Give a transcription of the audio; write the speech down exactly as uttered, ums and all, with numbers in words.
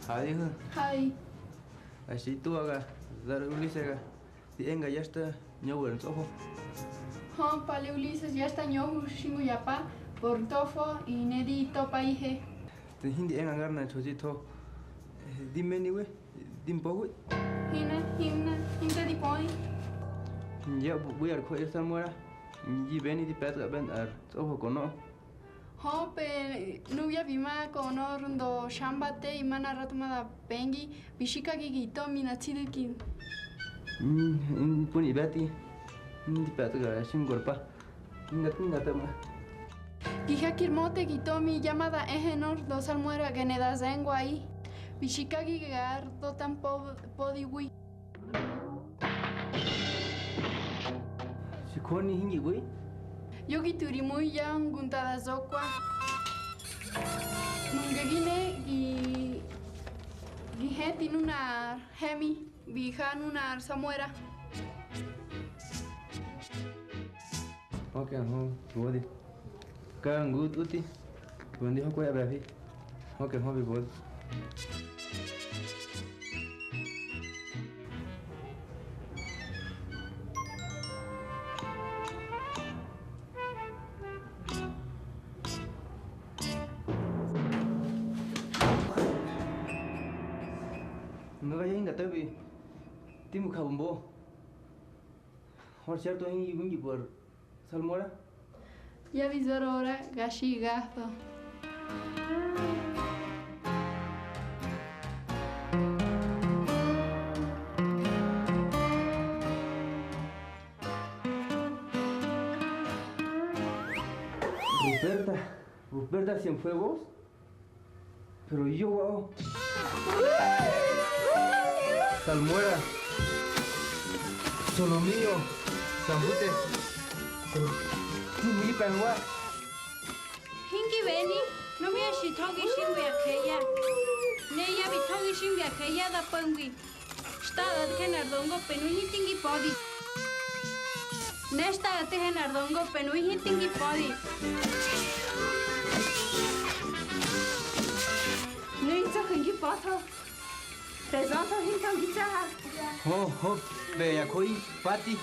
Hadihu̱. Hai. Xi tuga, dar Ulises ga. Di enga yá xta ñowi ar ntsꞌofo. Hö, pale Ulises yá xta ñohu̱ xi ngu ya pa por ntofo, ne di topꞌaꞌihe. Te hindi enga ngar nantho di tho. Di meniwi, di mpowi. Hina, hina, hinta di pödi. Ya ꞌbu̱ ar jöꞌi ar Samuera, yi beni di pe̱tga ꞌbe̱ nꞌar tsꞌofo ko nöꞌö. Hö, pe nubya bi ma ko nor ndo Xambate, bi ma nꞌar rato ma da pengi, bi xikagi gi tomi na tsi du̱ki. Puni ꞌbe̱ti, di pe̱tsꞌa ga xingor pa. Hinga, hinga tama. Gi haki ar mote gi tomi, ya ma da ehe nor ndo Salmuera gene da ze̱ngwaꞌi, bi xikagi gar do ta mpodiwi. Xi joni hingi ꞌbu̱i. Yo gi tu ri mu̱i ya ngu nda da zokwa. Nuꞌge gi ne gi, gi heti nunar hemi bi ja nunar Samuera. Hö ke hö, bi bodi. Ka ngu tꞌuti, go ndi hö kweꞌa ꞌbe̱fi. Hö ke hö, bi bodi. Nuga ya hinga to̱bi, ti mu jabu mbo. Hor cierto hingi gungi por Salmora? Ya bi zo ar ora ga xi gatho. Ruperta, Ruperta, Cienfuegos. Pero yo waꞌö. Salmuera. Solomio. Sambute. Pero ti mi pe̱ngwa. Hingi beni, nupya xi thogi xingwi ar jeya. Ne ya bi thogi xingwi ar jeya da po̱ngwi. Xta ꞌa̱tje nꞌar dongo penui hinti ngi pödi. Ne xta ꞌa̱tje nꞌar dongo penui hinti ngi pödi. Nuꞌu̱ ntso̱ju̱ ngi pa̱tho. Te zötho hinto ngi tsa̱ha. Hö, hö, be ya jöꞌi, pati.